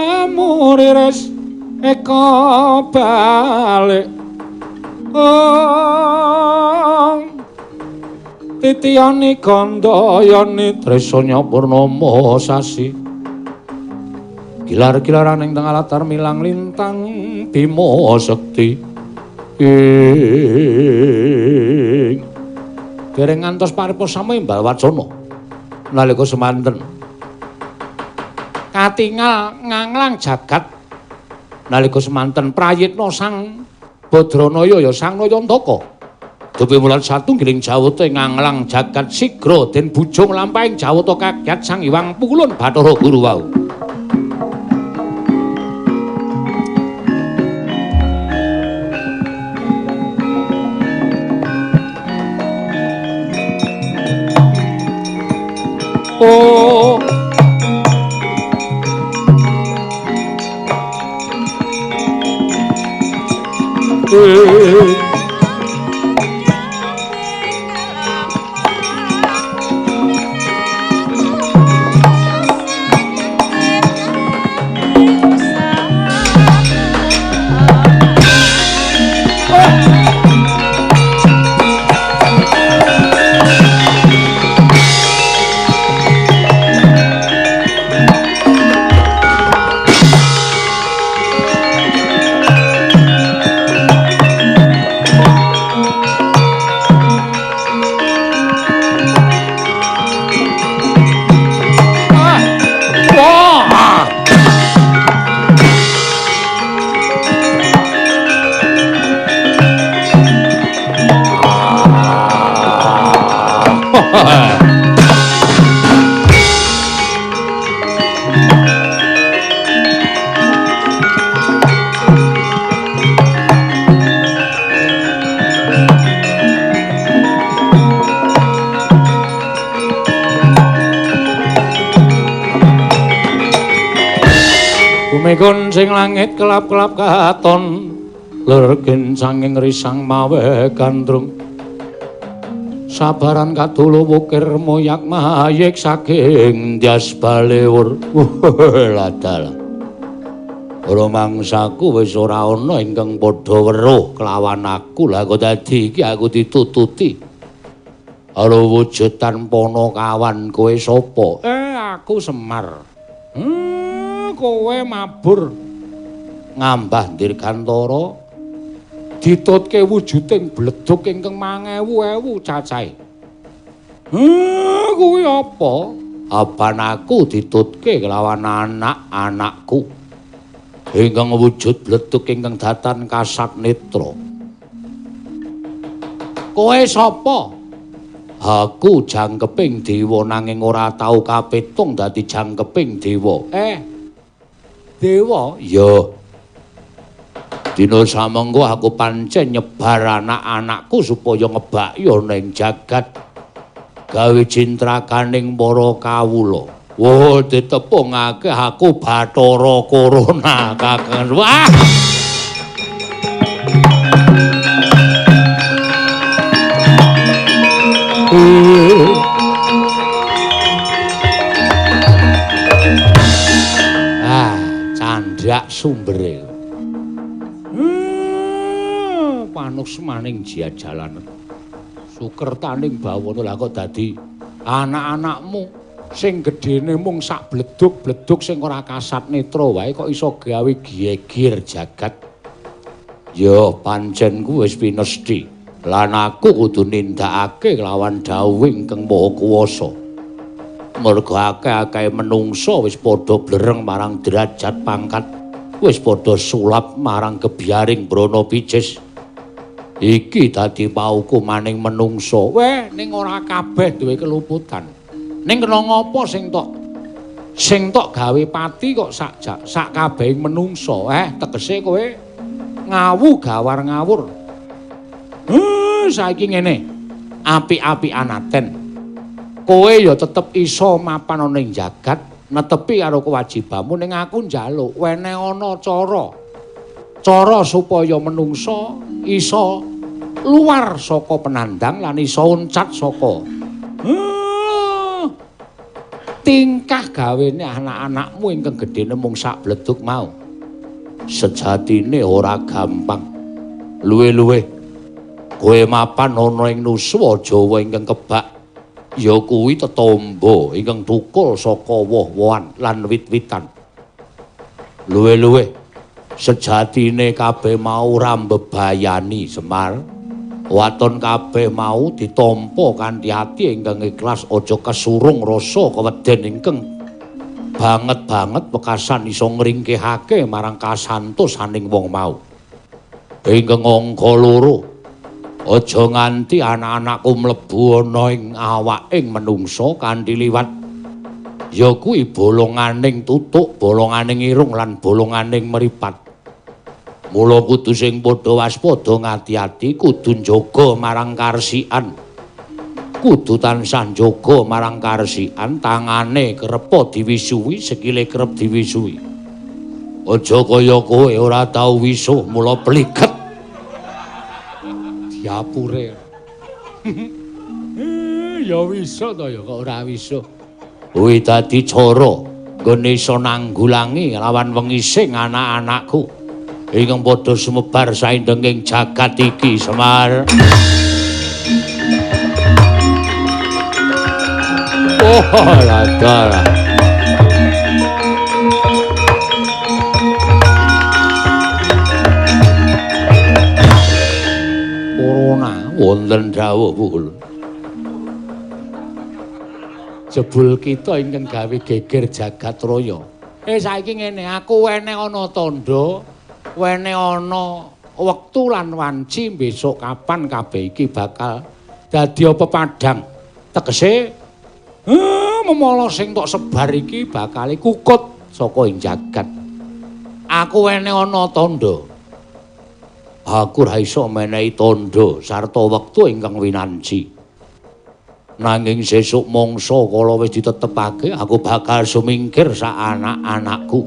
samuriris eka balik ong titiyani gandayani tresanya purnama sasi gilar-gilaran ing tengah latar milang lintang Bima Sekti. Ing dereng ngantos paripa samimbal wacana nalika semanten katingal nganglang jagat nalika semanten prayitna Sang Badranaya ya Sang Nayantaka dupi mulat satunggiling Jawata nganglang jagat sigra den bujung lampahing Jawata kagyat Sang Hyang Pukulun Bathara Guru wau. Oh. Sing langit kelap-kelap katon lergen sanging risang mawe gandrung sabaran kadolo wukir moyak mayik saking ndyas balewur. Ladal ora mangsaku wis ora ana ingkang padha weruh kelawan aku. Lah kok dadi iki aku ditututi ora wujud tanpa ana kawan. Kowe sapa? Aku Semar. Kowe mabur ngambah dirgantara ditutke wujuding bledug ingkang mangewu-ewu cacahe. Kuwi apa? Apan aku ditutke kelawan anak-anakku. Ingkang wujud bledug ingkang datan kasat netra. Kowe sapa? Aku jangkeping dewa nanging ora tau kapitung dadi jangkeping dewa. Dewa? Ya. Dina samengko aku pancen nyebar anak-anakku supaya ngebaki ana ing jagat gawe cintrakaning para kawula. Wah, ditepungake aku Bathara Corona kakang. Wah. Ah, candhak sumbere. Panuksmaning jajalan. Sukertaning bawana lah kok dadi anak-anakmu sing gedene mung sak bledug-bledug sing ora kasat netra wae kok iso gawe geger jagat. Ya pancen ku wis pinesthi lan aku kudu nindakake lawan dawuh ingkang Maha Kuwasa. Mergo akeh-akehe menungsa wis padha blereng marang derajat pangkat, wis padha sulap marang gebyaring brana picis. Iki dadi paukumaning menungsa. Weh, ning ora kabeh duwe keluputan. Ning kena ngapa sing tok gawe pati kok sak kabehing menungsa. Tegese kowe ngawu gawar ngawur. Saiki ngene. Apik-apikan aten. Kowe ya tetep iso mapan ana ing jagat, netepi karo kewajibanmu, ning aku njaluk wene ana cara. Cara supaya menungsa iso luar saka penandang lan iso uncat saka tingkah gawene anak-anakmu ingkang gedene mung sak bledug mau. Sejatine ora gampang. Luwe-luwe kowe mapan ana ing nuswa Jawa ingkang kebak ya kuwi tetombo ingkang thukul saka woh-wohan lan wit-witan. Luwe-luwe sejatine kabeh mau ora mbebayani Semar. Waton kabeh mau ditampa kanthi ati ingkang ikhlas, aja kesurung rasa keweden ingkang banget-banget wekasan iso ngringkihake marang kasantosaning wong mau. Ingkang angka loro, aja nganti anak-anakku mlebu ana ing awaking menungsa kanthi liwat ya kuwi bolonganing tutuk, bolonganing irung lan bolonganing mripat. Mula kudu sing padha waspada ngati-ati, kudu njaga marang karsikan. Kudu tansah njaga marang karsikan, tangane kerep diwisuhi, sikile kerep diwisuhi. Aja kaya kowe ora tau wisuh, mula pliket. Diapure. Ya wisuh to ya kok ora wisuh. Kuwi dadi cara nggone iso nanggulangi lawan wengi sing anak-anakku ingkang padha sumebar saindenging jagat iki Semar. Oh, ladar. Corona wonten dawuh Bu. Jebul kita ingkang gawe geger jagat raya. Saiki ngene, aku wene ana tandha, wene ana wektu lan wanci besok kapan kabeh iki bakal dadi pepadang. Tegese memala sing tok sebar iki bakal kukut saka ing jagat. Aku wene ana tandha. Aku ora iso menehi tandha sarta wektu ingkang winanci. Nanging sesuk mangsa kala wis ditetepake aku bakal sumingkir sak anak-anakku.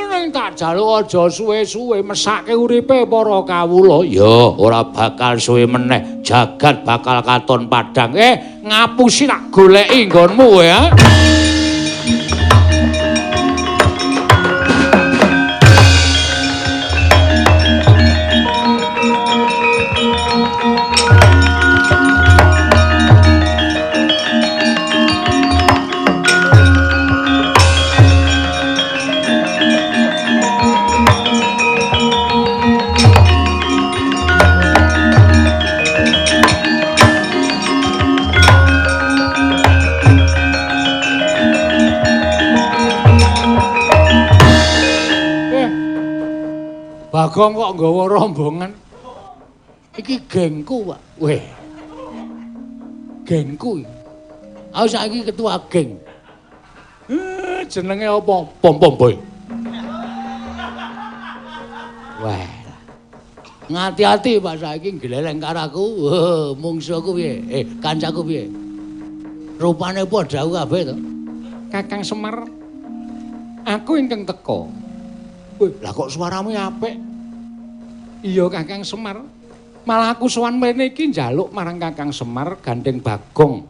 Ning tak jaluk aja suwe-suwe mesake uripe para kawula. Ya, ora bakal suwe meneh. Jagat bakal katon padhang. Ngapusi tak goleki nggonmu ya. Bagong kok nggawa rombongan. Iki gengku, Pak. Weh. Gengku iki. Aku saiki ketua geng. Jenenge apa? Pom-pom boy. Wah. Ngati-ati Pak saiki gleleng karo aku. Mungsuhku piye? Kancaku piye? Rupane padha aku kabeh to. Kakang Semar, aku ingkang teka. Wih, lah kok suaramu apik? Iya Kakang Semar. Malah aku sowan mrene iki njaluk marang Kakang Semar gandeng Bagong.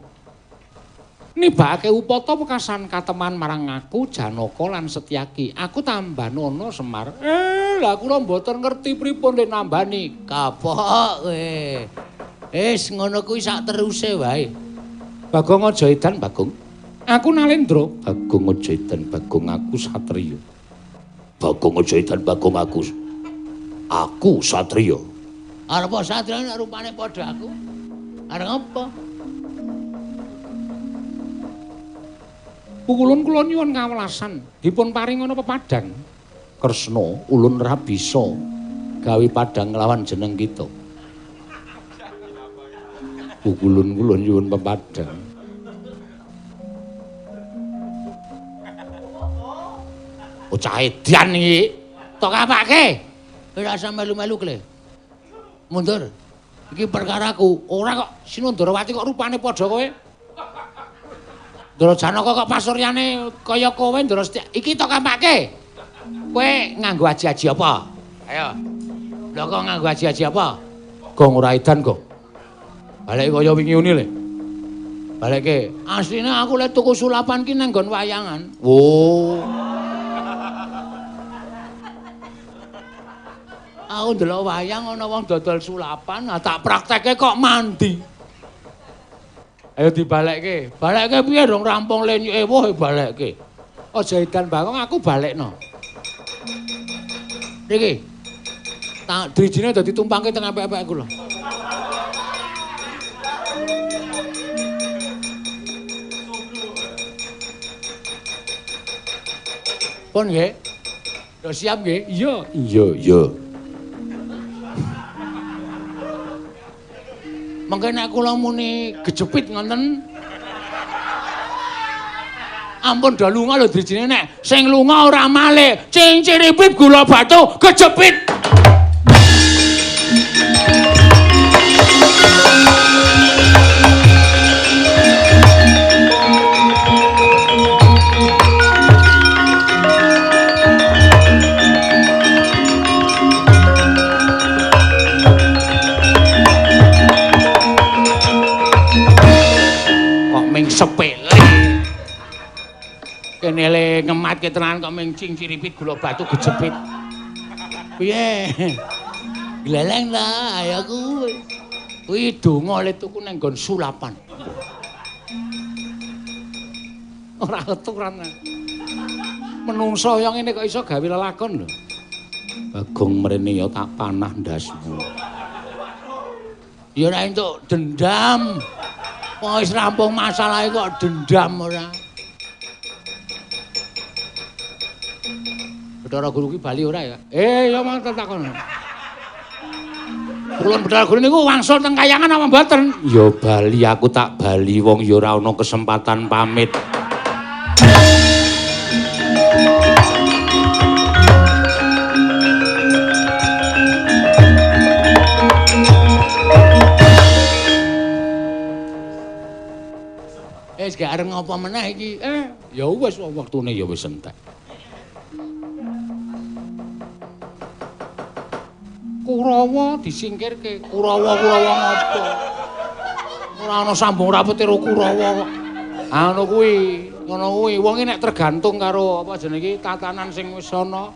Nibakake upata wekasan kateman marang aku Janaka lan Setyaki. Aku tambah nono Semar. Lah kula mboten ngerti pripun le nambani. Kapok kowe. Wis ngono kuwi sak teruse wae. Bagong aja edan Bagong. Aku Nalendra. Bagong aja edan Bagong, aku satriya. Bagong aja edan Bagong, aku satriya. Arep satriya nek rupane padha aku. Arep apa? Pukulun kula nyuwun kawelasan, dipun paringana pepadang. Kresna, ulun ra bisa gawe padang nglawan jeneng kita. Pukulun kula nyuwun pepadang. Bocah edan iki. Tok apake? Ora usah melu-melu kle. Mundur. Iki perkaraku. Ora kok Sinundarawati kok rupane padha kowe. Ndara Janaka kok pasuryane kaya kowe Ndara Setya. Iki tok apake? Kowe nganggo aji-aji apa? Ayo. Lha kok nganggo aji-aji apa? Gong ora edan, Gong. Baleke kaya wingi uni le. Baleke. Asline aku le tuku sulapan ki nang nggon wayangan. Oh. Aku ndelok wayang ana wong dodol sulapan, ah tak praktekke kok mandi. Ayo dibalekke. Balekke piye dong rampung le ewuh balekke. Aja edan Bagong, aku balekno. Niki. Tak drijine dadi tumpangke teng apik-apik aku lho. Pun nggih. Do siap nggih? Iya. Iya, iya. Mengke nek kula muni gejepit ngoten. Ampun do lunga lho drijine nek sing lunga ora malih. Cinciripit gula batu gejepit. Sepele. Kene le ngematke tenan kok ming cinciripit gula batu gejepit. Piye? Gleleng ta ayo kuwi. Kuwi donga le tuku nang nggon sulapan. Ora aturan. Menungso yang ngene kok iso gawe lelakon lho. Bagong mrene ya tak panah ndasmu. Ya ora entuk dendam. Wong wis rampung masalahe kok dendam ora. Bathara Guru ki bali ora ya? Ya mang takon. Kulon Bathara Guru niku wangsul teng kayangan apa mboten? Ya bali, aku tak bali wong ya ora ana kesempatan pamit. Wis gak arep ngopo meneh iki. Ya wis wektune ya wis entek. Kurawa disingkirke. Kurawa-kurawa ngopo? Ora ana sambung rapet karo Kurawa kok. Ah ngono kuwi, ngono kuwi. Wong iki nek tergantung karo apa jenenge iki tatanan sing wis ana.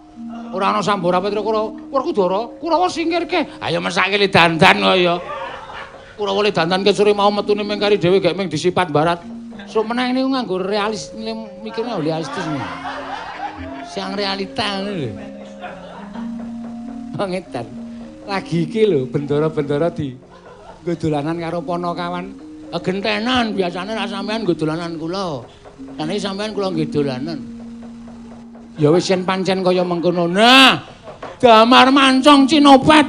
Ora ana sambung rapet karo Kurawa. Werkudara, Kurawa singkirke. Ayo mesake le dandan kok ya. Kurawa le dandan ke sore mau metune ming kari dhewe gek ming disipat barat. Sok meneh niku nganggo realis, mikirnya realistis nih. Siang realita ngono lho. Wong edan. Lagi iki lho bendara-bendara di nggo dolanan karo ponokawan. Gentenan biasane ra sampean nggo dolanan kula. Saniki sampean kula nggih dolanan. Ya wis yen pancen kaya mengkono. Nah, Damar mancong Cinopet.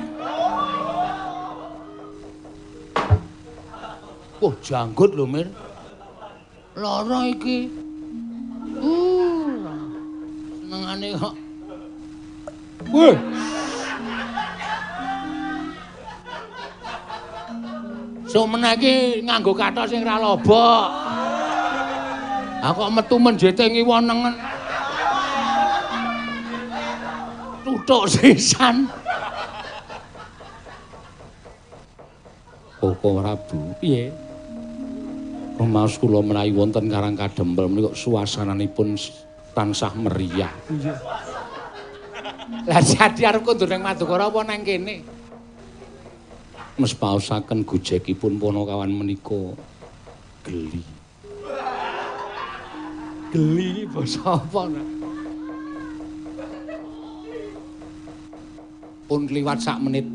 Wah, janggut lho, Mir. Lara iki. Senengane kok. Weh. Sok meneh iki nganggo kathok sing ra lobok. Aku kok metu menjete ngiwa nengen. Tutuk sisan. Koko Prabu, piye? Rumaos kula menawi wonten Karang Kadempel menika suasananipun tansah meriah. Iya. Lah jadi arep kondur ning Madukara apa nang kene? Mespaosaken gojekipun Panakawan menika geli. Geli iki basa apa? Pun kliwat sak menit.